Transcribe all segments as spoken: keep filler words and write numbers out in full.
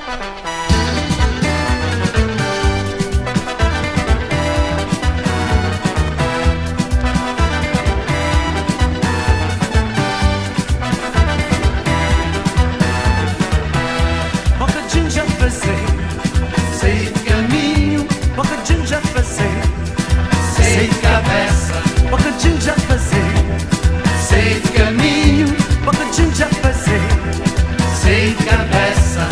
Boka djindja fazé, sé kaminho. Boka djindja fazé, sé kabésa. Boka djindja fazé, sé kaminho. Boka djindja fazé, sé kabésa.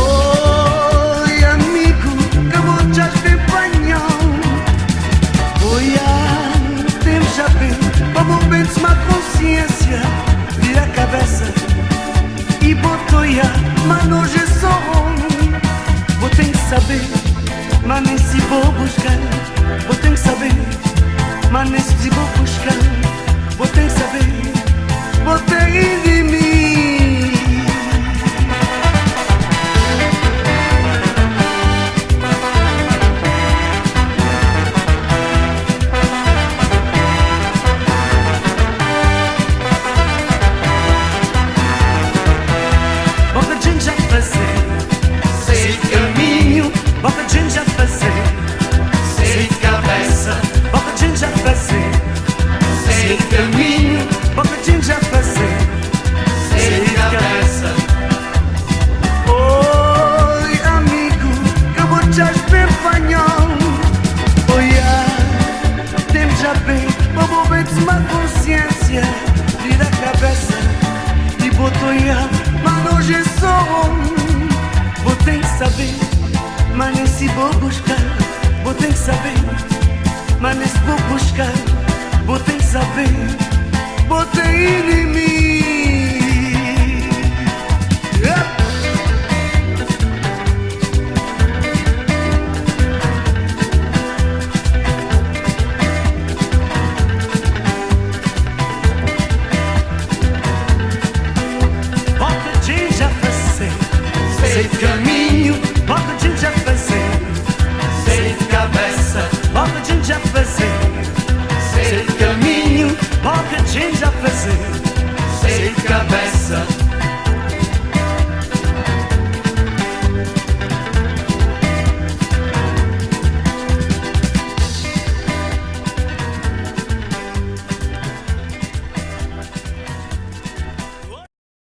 Oi, amigu, ka bo txas ben panhon. Oia, tenp ja ben, pa bo ben sma konsiénsia, vira kabésa. I botoia, mano je soron. Bo ten ke sabé, manesi bo buskal. Bo ten ke sabé, manesi bo buskal. Bo ten ke sabé, bo ten inimi. Boka djindja fazé, sé kaminho. Boka djindja fazé, sé kabésa. Boka djindja fazé, sé kaminho. Boka djindja fazé, sé kabésa. Oi, amigu, ka bo txas ben panhon. Oia, tenp ja ben, pa bo ben sma konsiénsia, vira kabésa. I botoia, mano je soron. Bo ten ke sabé, manesi bo buskal. Bo ten ke sabé, manesi bo buskal. Bo ten ke sabé, bo ten inimi. Yep.